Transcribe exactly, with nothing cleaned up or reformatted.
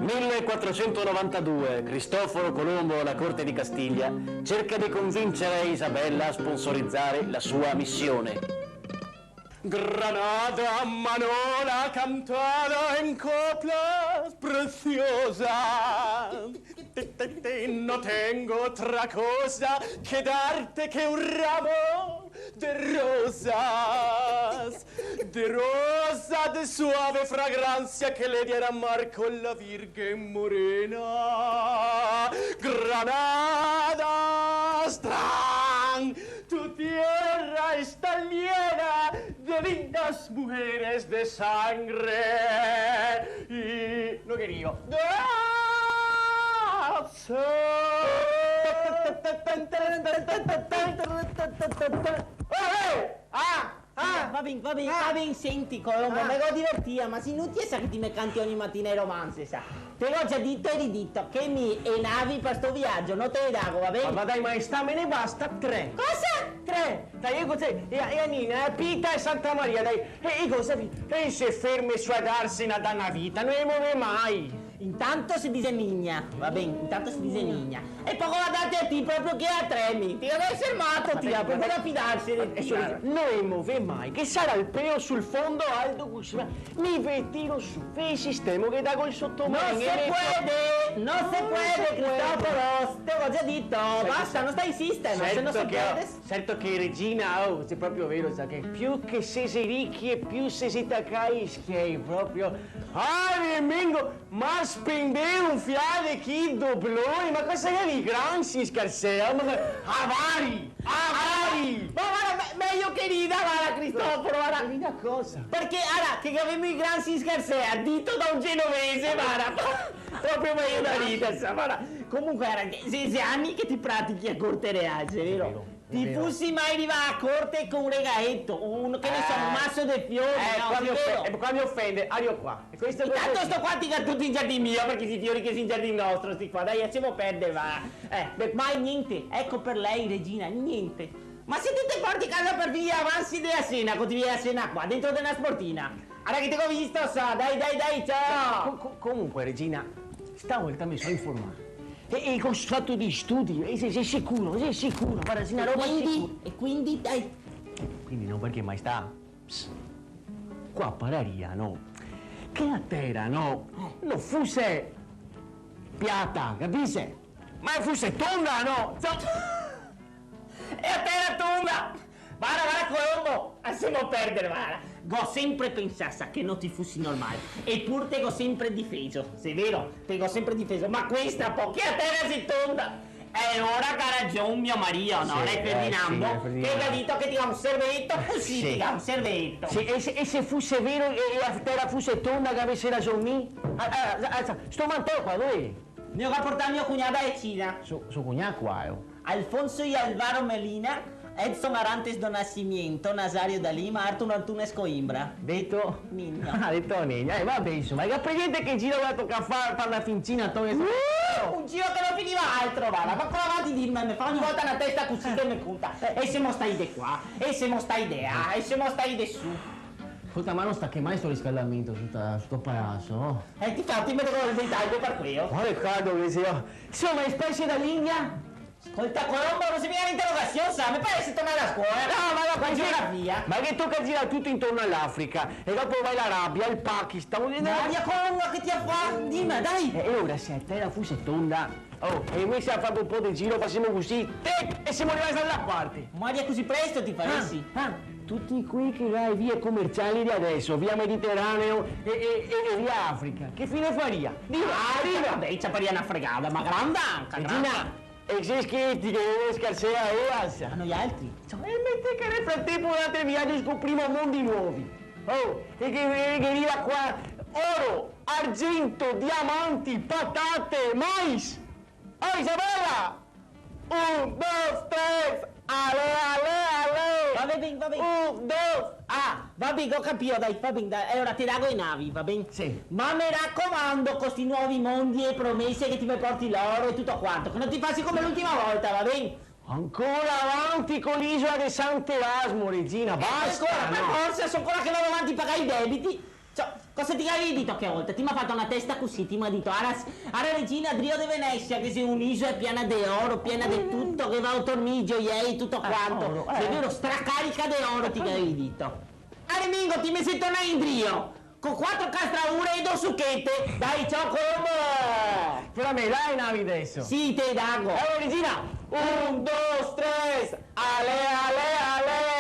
Millequattrocentonovantadue, Cristoforo Colombo alla corte di Castiglia cerca di convincere Isabella a sponsorizzare la sua missione. Granada, manola, cantada en coplas preciosas. No tengo otra cosa que darte que un ramo de rosas, de rosas de suave fragancia que le diera Marco la Virgen Morena. Granada, stran, tu tierra está llena de lindas mujeres de sangre. Y no quería. Ah! Ah! Va ben, va ben, va ben, senti, Colombo, me go divertìa, ma xe inutile, sa, che ti me canti ogni matina i romanse, sa. Te go già dito e ridito che mi e navi par sto viagio no te le dago, va ben? Ma, ma dai, maestà, me ne basta tre. Cosa? Tre! Dai, e, e, e a Nina, e a Pita e Santa Maria, dai. E, e cosa vi-, e se ferme su a darsena da na vita, no le move mai. Intanto se dise nigna, va ben, intanto se dise nigna. E po' vardate a ti, proprio che a tremi. Ti devi eser mato, ti, proprio da fidarse de ti. No le move mai, che sarà el pelo sul fondo alto cusì, ma mi ve tiro su, ve sistemo che dago el sotoman. No se puede, no se puede, Cristoforo, te go già dito, basta, no sta insistere, no se puede. Certo che, Regina, oh, xe proprio vero, sa che più che se xe richi e più se xe tacai, schei, proprio. Ah, Remengo, ma spendé un fià de chi dobloni, ma cosa che i gran si scarsea, ma, ma, avari, avari! Ma varda, me-, mejo che rida, varda, Cristoforo, varda. Rida cosa? Parché, varda, che gavemo i gran si scarsea, dito da un genovese, varda. Proprio mejo da rida, sa, varda. Comunque, varda, xe, xe ani che ti pratichi a corte real, xe vero? Xe vero. Ti fusi mai rivà a corte co un regaeto, un, che ne so, un maso de fiori, eh, no, qua mi ofe-, eh, qua mi ofende, ario qua. E questo... Intanto sto qua ti ga tuti in giardin mio, parché sti fiori che xe in giardin nostro, sti qua, dai, lasemo perdere, va. Eh, beh, mai gnente, eco par lei, Regina, gnente. Ma se ti te porti casa par via, avanzi de la sena, co ti vien la sena qua, dentro de na sportina. Ara che te go visto, sa, dai, dai, dai, ciao! Co-, co-, comunque, Regina, stavolta me so informà. E, e go fato dei studi, e xe, xe sicuro, xe sicuro, varda, xe na roba sicura. E quindi, dai. Quindi no, parché, maestà, ps, qua pararia, no? Che a tera, no? Eh. No fuse piata, capise? Ma fuse tonda, no? Ciò. E a tera tonda! Vara, vara, Colombo, lasemo perdere, vara. Go sempre pensà, sa, che no ti fusi normal. Epur te go sempre difeso, xe vero? Te go sempre difeso. Ma questa po', che a tera xe tonda! E ora ga ragion mio marìo, no? Sì, eh, Ferdinando, sì, Ferdinando. Che ga dito che ti ga un serveto, cusì ti ga un serveto. Sì, e se, e se fuse vero e, e a tera fuse tonda, che gavese ragion mi? Ah, ah, ah, ah, sto manteo qua, dove xe? Me lo ga portà mio cugnà da Cina. So, so cugnà qua, eh. Alfonso y Alvaro Melina, Edson Arantes do Nascimento, Nazario da Lima, Arthur Antunes Coimbra. Deto? Nigno. Ah, deto Nigno. Eh, va ben, insoma, ga presente che giro che toca far par na fincina, togliere... Uh, un giro che no finiva altro, varda, ma come avanti dirme, me fa ogni volta na testa cusì che me conta. E semo stai de qua, e semo stai de là, e semo stai de su. Scolta, ma no sta che mai sto riscaldamento su sta, sto palaso, no? Eh, difati me devo sventar par queo. Ma Riccardo, che sia... Insoma, e specie da l'India? Scolta, Colombo, no xe mia un'interogasion, sa? Me pare de tornar a scola. No, ma no, ma geografia. Ma che toca girar tuto intorno a l'Africa, e dopo va l'Arabia, el Pakistan, e... Ma aria, Colombo, che ti ga fa? Dime, dai. E, e ora, se a tera fuse tonda, oh, e invese ga fato un po' de giro, fasemo cusì, tec, e semo rivai da l'altra parte. Ma aria, cusì presto ti faresi? Ah, ah, tuti quei che ga le vie comerciali de adeso, via Mediterraneo e, e, e, e via Africa, che fine faria? Dime, ah, dime. Vabè, i ciaparia na fregada, ma granda anca, granda. Regina, e xe scherzi che ghe scarsea, eh, asa. Ma noialtri? Ciò, e mete che nel fratempo, durante el viajo, scoprimo mondi novi. Oh, e che, e che riva qua oro, argento, diamanti, patate, mais. Oh, Isabella! Un, dos, tres, ale, ale, ale! Va ben, va ben. Un, dos, ah! Va ben, go capìo, dai, va ben, dai. E ora te dago e navi, va ben? Sì. Ma me racomando, co sti novi mondi e promese che ti me porti l'oro e tuto quanto, che no ti fasi come l'ultima volta, va ben? Ancora avanti co l'isola de Sant'Erasmo, Regina, basta, no? Ancora, par forsa, so ancora che vado avanti a pagare i debiti. Ciò, Cosa ti gavevi dito che volta? Ti m'ha fato na testa cusì, ti m'ha dito: "Ara, ara Regina, drio de Venesia, che xe un'isola piena de oro, piena de tuto, che va a dormir, gioiei, tuto quanto." Oro, eh. Xe vero, stracarica de oro, ti gavevi dito. Ara Mingo, ti me xe tornà indrio, co quatro castraure e do suchete. Dai, ciao, Colombo! Fora me, dai, navi deso. Sì, te dago. Ara Regina, un, dos, tres, ale, ale, ale!